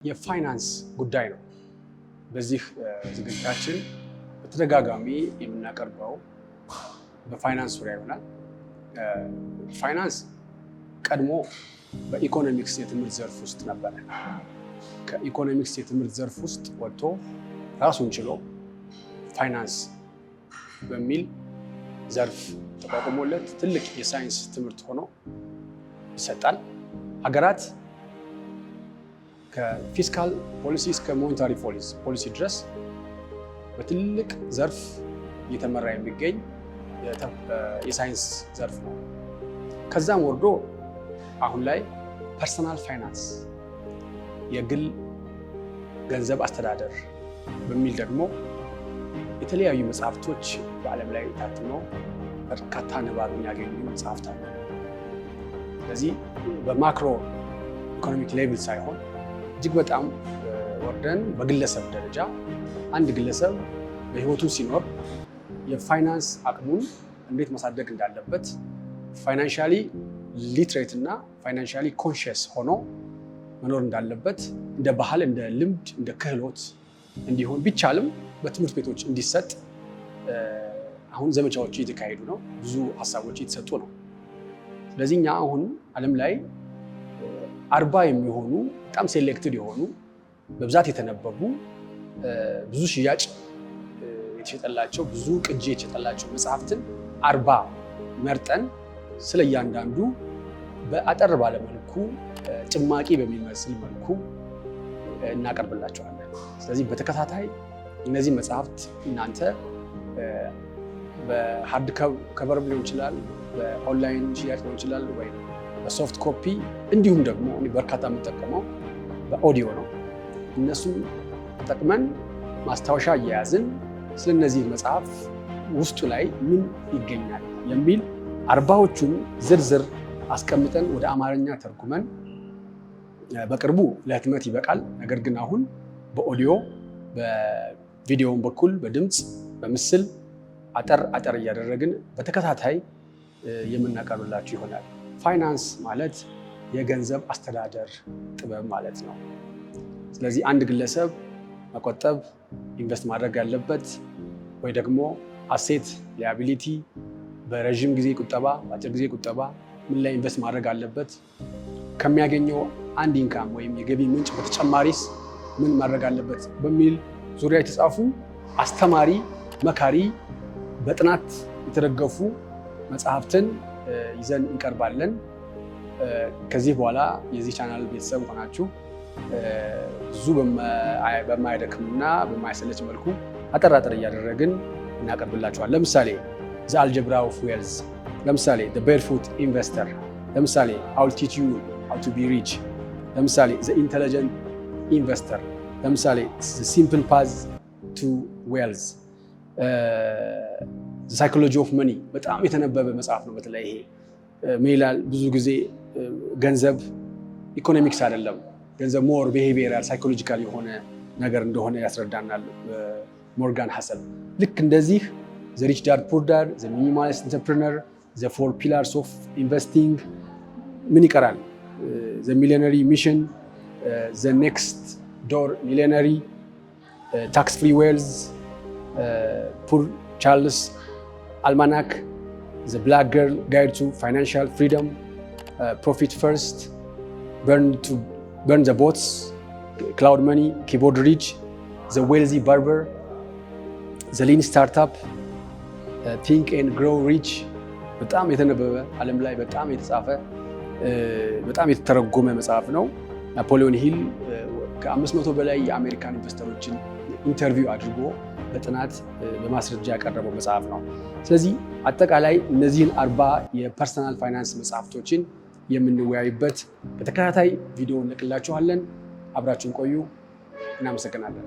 የፋይናንስ ጉዳይ ነው። በዚህ ዝግጅታችን በተደጋጋሚ የምናቀርበው በፋይናንስ ዙሪያ ይሆናል። ፋይናንስ ቀድሞ በኢኮኖሚክስ የትምህርት ዘርፍ ውስጥ ነበረ። ከኢኮኖሚክስ የትምህርት ዘርፍ ውስጥ ወጥቶ ራሱን ችሎ ፋይናንስ በሚል ዘርፍ ተቋቁሞለት ትልቅ የሳይንስ ትምህርት ሆኖ ይሰጣል። ሀገራት ከ fiscal policy እስከ monetary policy ድረስ በትልቅ ዘርፍ እየተመራ የሚገኝ የሳይንስ ዘርፍ ነው። ከዛም ወርዶ አሁን ላይ personal finance፣ የግል ገንዘብ አስተዳደር በሚል ደግሞ የተለያዩ መጽሐፍቶች በዓለም ላይ ታትመው በርካታ ንባብ የሚያገኙ መጽሐፍት አሉ። ስለዚህ በ macro economic level ሳይሆን እጅግ በጣም ወርደን በግለሰብ ደረጃ አንድ ግለሰብ በህይወቱ ሲኖር የፋይናንስ አቅሙን እንዴት ማሳደግ እንዳለበት፣ financially literate እና financially conscious ሆኖ መኖር እንዳለበት እንደ ባህል፣ እንደ ልምድ፣ እንደ ክህሎት እንዲሆን ቢቻልም በትምህርት ቤቶች እንዲሰጥ አሁን ዘመቻዎች እየተካሄዱ ነው። ብዙ ሀሳቦች እየተሰጡ ነው። ስለዚህ እኛ አሁን ዓለም ላይ 40 የሚሆኑ በጣም selected የሆኑ፣ በብዛት የተነበቡ፣ ብዙ ሽያጭ የተሸጠላቸው፣ ብዙ ቅጂ የተሸጠላቸው መጽሐፍትን 40 መርጠን ስለ እያንዳንዱ በአጠር ባለ መልኩ፣ ጭማቂ በሚመስል መልኩ እናቀርብላችኋለን። ስለዚህ በተከታታይ እነዚህ መጽሐፍት እናንተ በ hard cover ሊሆን ይችላል፣ በኦንላይን ሽያጭ ሊሆን ይችላል፣ ወይም በ soft copy፣ እንዲሁም ደግሞ በርካታ የምጠቀመው በኦዲዮ ነው። እነሱም ተጠቅመን ማስታወሻ እየያዝን ስለነዚህ መጽሐፍ ውስጡ ላይ ምን ይገኛል የሚል 40ዎቹን ዝርዝር አስቀምጠን ወደ አማርኛ ተርጉመን በቅርቡ ለህትመት ይበቃል። ነገር ግን አሁን በኦዲዮ፣ በቪዲዮውን በኩል በድምፅ፣ በምስል አጠር አጠር እያደረግን በተከታታይ የምናቀርብላችሁ ይሆናል። ፋይናንስ ማለት የገንዘብ አስተዳደር ጥበብ ማለት ነው። ስለዚህ አንድ ግለሰብ መቆጠብ፣ invest ማድረግ ያለበት ወይ ደግሞ asset፣ liability፣ በረዥም ጊዜ ቁጠባ፣ በአጭር ጊዜ ቁጠባ ምን ላይ invest ማድረግ አለበት፣ ከሚያገኘው አንድ income ወይም የገቢ ምንጭ በተጨማሪስ ምን ማድረግ አለበት በሚል ዙሪያ የተጻፉ አስተማሪ፣ መካሪ፣ በጥናት የተደገፉ መጽሐፍትን ይዘን እንቀርባለን። ከዚህ በኋላ የዚህ ቻናል ቤተሰብ ሆናችሁ ብዙ በማያደክምና በማያሰለች መልኩ አጠር አጠር እያደረግን እናቀርብላችኋል። ለምሳሌ The Algebra of Wealth፣ ለምሳሌ The Barefoot Investor፣ ለምሳሌ I'll Teach You How to Be Rich፣ ለምሳሌ The Intelligent Investor፣ ለምሳሌ Simple Path to Wealth፣ Psychology of Money በጣም የተነበበ መጽሐፍ ነው። በተለይ ይሄ ምን ይላል? ብዙ ጊዜ ገንዘብ ኢኮኖሚክስ አይደለም፣ ገንዘብ more behavioral psychological የሆነ ነገር እንደሆነ ያስረዳናል ሞርጋን ሀሰል። ልክ እንደዚህ The Rich Dad Poor Dad፣ The Minimalist Entrepreneur፣ The Four Pillars of Investing፣ ምን ይቀራል? The Millionaire Mission፣ The Next Door Millionaire፣ Tax Free Wealth፣ Poor Charles Almanac፣ The Black Girl Guide to Financial Freedom፣ Profit First፣ Burn the Boats፣ Cloud Money፣ Keyboard Rich፣ The Wealthy Barber፣ The Lean Startup፣ Think and Grow Rich በጣም የተነበበ፣ ዓለም ላይ በጣም የተጻፈ፣ በጣም የተተረጎመ መጽሐፍ ነው። ናፖሊዮን ሂል ከ500 በላይ የአሜሪካን investor ኦችን interview አድርጎ በጥናት በማስረጃ ያቀረበው መጽሐፍ ነው። ስለዚህ አጠቃላይ እነዚህን 40 የ personal finance መጽሐፍቶችን የምንወያይበት በተከታታይ ቪዲዮ እንለቅላችኋለን። አብራችሁን ቆዩ። እናመሰግናለን።